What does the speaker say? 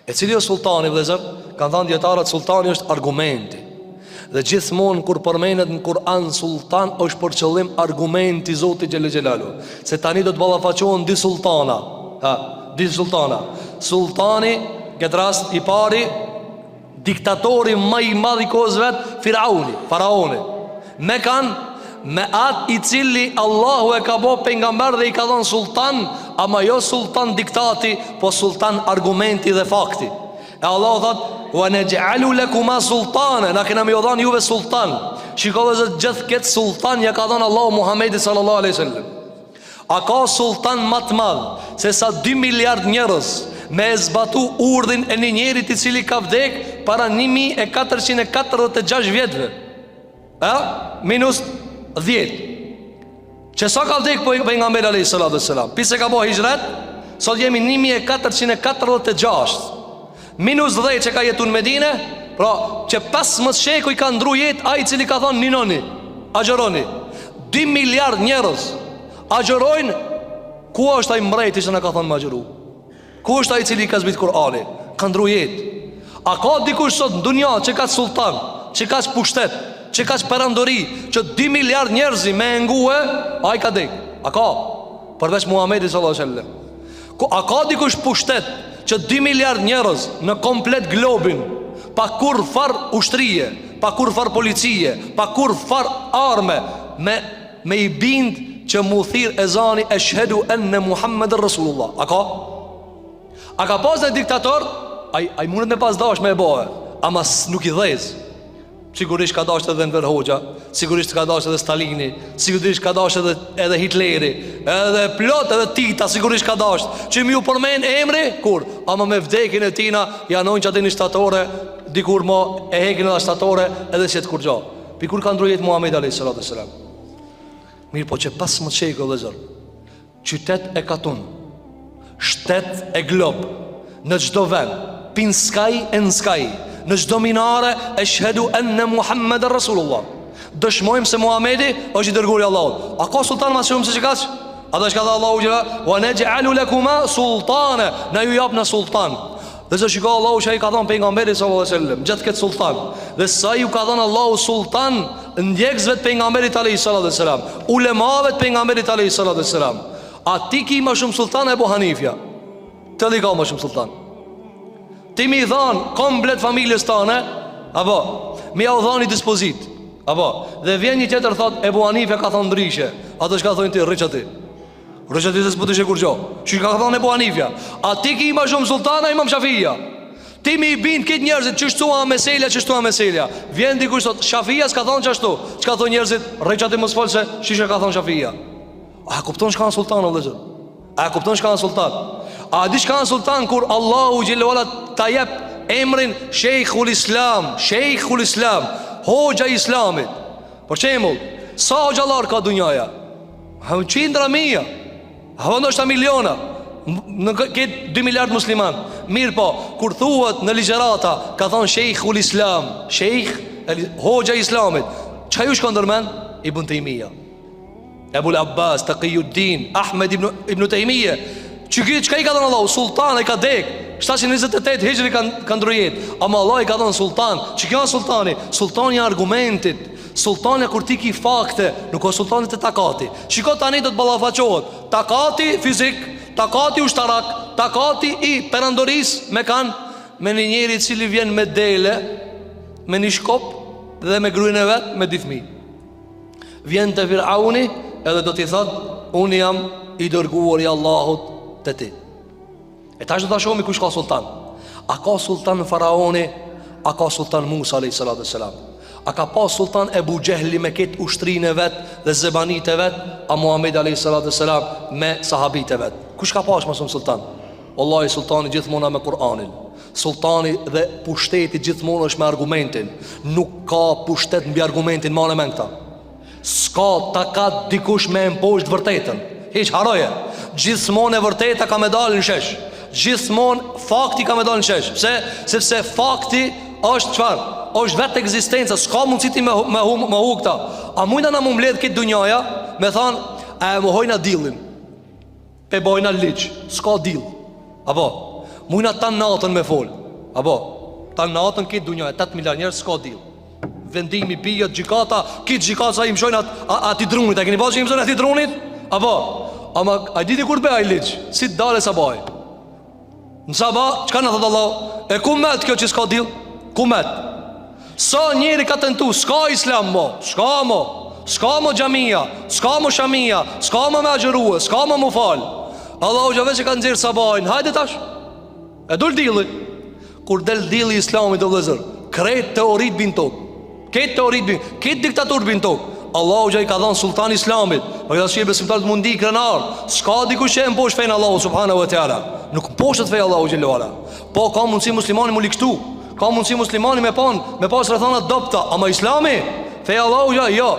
E cili është sultani, vëllezër? Kanë thënë dijetarët sultani është argumenti. Dhe gjithmonë kur përmendet në Kur'an sultan është për qëllim argumenti i Zotit xhele xhelaluhu. Se tani do të ballafaqohen dy sultana. Ha, dy sultana. Sultani, këtë rast i pari diktatori ma i madh i kohës vet, Firauni, faraoni. Me kan me atë i cili Allahu e ka bo pejgamber dhe i ka dhonë sultan, ama jo sultan diktati, po sultan argumenti dhe fakti. E Allahu thot, "Wa naj'alu lakuma sultana", na kena me ju dhanë juve sultan. Shiko vëllezër gjithë këtë sultan ja ka dhanë Allahu Muhammedit sallallahu alaihi wasallam. A ka sultan ma të madh se sa 2 miliard njerëz me e zbatu urdhin e një njerit i cili ka vdek para 1446 vjetëve? A? Minus 10. Që sa ka vdek pejgamberi alayhi salatu selam? Pi se ka bo hixhret, sot jemi 1446. Minus 10 që ka jetu në Medine, pra që 15 shekuj ka ndru jetë ai i cili ka thonë ninoni, agjëroni. 2 miliard njerëz agjërojnë, ku është ai mbreti që na ka thonë me agjëru? Ku është ai i cili ka zbrit Kur'ani? Ka ndru jetë. A ka dikush sot në dunja që kaq sultan, që kaq pushtet, që kaq perandori, që 2 miliard njerëz me e ngue, ai ka dek. A ka? Përveç Muhammedit sallallahu alaihi wasallam. Ku a ka dikush pushtet që 2 miliard njerëz në komplet globin, pa kurrfar ushtrie, pa kurrfar policie, pa kurrfar arme, me me i bind që m'u thirr ezani eshhedu enne Muhammeden Rasulullah. A ka? A ka pas një diktator? Ai ai mundet me pas dash me e bo, ama nuk i dhez. Sigurisht ka dashtë edhe Enver Hoxha, sigurisht ka dashtë edhe Stalini, sigurisht ka dashtë edhe, edhe Hitleri, edhe plot edhe Tita, sigurisht ka dashtë. Që m'ju përmen emri, kur? Ama me vdekjen e tina, ja vnojnë qatë një shtatore, dikur mo e hekin edhe shtatore, edhe s'jet kurgjo. Pi kur ka ndru jetë Muhammed a.s. Mirëpo që 15 shekuj, vëllezër, Qytet e katun Shtet e glob Në çdo vend Pi n'skaj e në skaj Në çdo minare Eshhedu enne Muhammeden Rasulullah Dëshmojmë se Muhammedi është i dërguari i Allahut A ka sultan ma shumë se që kaq? Ata çka tha Allahu xhela Wa nexh'alu lekuma sultane Na ju japna sultan Dhe se shiko Allahu që i ka thonë pejgamberit sallallahu alaihi wasallam, gjithë këtë sultan. Dhe sa ju ka dhënë Allahu sultan ndjekësve të pejgamberit alaihi salatu wasallam, ulemave të pejgamberit alaihi salatu wasallam. A ti ki më shumë sultan Ebu Hanifja? Cili ka më shumë sultan? Ti me i dhanë komplet familjes tane, apo me jau dhanë një dispozitë, apo dhe vjen një tjetër thot Ebu Hanifja ka thonë ndryshe. Ato çka thonë ti rri qaty. Rri qaty se s'po dishe kurgjo Që ka thonë Ebu Hanifja A ti ki ma shumë sultan a imam Shafija Ti me i bind krejt njerëzit Qështu a meselja, qështu a meselja Vjen dikush thot Shafija s'ka thonë qashtu Çka thonë njerëzit Rri qaty mos fol se Qysh ka thonë Shafija A kupton çka a sultan o vëllezër A kupton çka a sultan A di çka a sultan kur Allahu xhele ve ala ta jep emrin Shejhul Islam Shejhul Islam Hoxha i Islamit Për shembull Sa hoxhallar ka dunjaja Ha qindra mija Ha ndoshta miliona Në këtë 2 miliard musliman Mirëpo, kur thuhet në ligjërata Ka thonë shejhul islam Shejh, hoxha i islamit Çka ju shkon ndërmend? Ibn Tejmija Ebul Abbas, Takijuddin Ahmed ibn, ibn Tejmije Që ky, çka i ka dhënë Allahu? Sultan e ka dek 728 hixhri ka, ka ndru jetë Ama Allah i ka dhënë sultan Që kjo është sultani? Sultani i argumentit Sultani kur ti ki fakte, nuk o sultani te takati. Shiko tani do të ballafaqohet. Takati fizik, takati ushtarak, takati i perandorisë me kan me një njeri i cili vjen me dele, me një shkop dhe me gruën e vet me dy fëmijë. Vjen te Firauni edhe do t'i thot, unë jam i dërguar i Allahut te ti. E tash do ta shohim kush ka sultan. A ka sultan faraoni? A ka sultan Musa alayhi salatu selam? A ka pas sultan Ebu Xhehli me këtë ushtrinë e vet dhe zebanit e vet, a Muhammed alayhi salatu selam me sahabit e vet? Kush ka pas më shumë sultan? Wallahi sultani gjithmonë me Kur'anin. Sultani dhe pushteti gjithmonë është me argumentin. Nuk ka pushtet mbi argumentin, mane men këta. S'ka takat dikush me e mposht vërtetën Hiç harroje Gjithmonë e vërteta ka me dalë në shesh Gjithmonë fakti ka me dalë në shesh Pse? Sepse fakti është çfarë? është vetë ekzistenca S'ka mundësi ti me, me, me, me hu këta A mujna na m'u mbledh këtë dunjaja Me thanë A e mohojna dillin Pe bojna ligj S'ka dill Apo? Mujna tan natën me fol. Apo, tan natën krejt dunjaja, 8 miliard njerëz s'ka dill. Vendimi bijet, gjykata, krejt gjykata sa i mshojnë at, atij drunit, a keni pa që i mshojnë atij drunit? Apo, ama, a diti kur be ai ligj, si të dale sabahi? Në sabah, çka na thot Allahu? E ku met kjo që s'ka dill? Ku met? Sa njeri ka tentu, s'ka islam mo, s'ka mo, s'ka mo xhamia, s'ka mo shamia, s'ka mo me agjërue, s'ka mo m'u fal. Allahu xha veç e ka nxjerr sabahin, hajde tash. E dul dilli. Kur del dilli i islamit o vëllezër, krejt teoritë bin tokë. Krejt teoritë bin, krejt diktaturët bin tokë. Allahu xha i ka dhënë sultan islamit. Për këtë arsye besimtarët m'u ndi krenar. S'ka dikush që e mposht fenë Allahu subhanahu wa taala. Nuk mposhtet feja Allahu xhelle ve ala. Po ka mundësi muslimani m'u ligshtu. Ka mundësi muslimani me pan, me pas rrethana t'dobta, ama islami, feja Allahu xha, jo.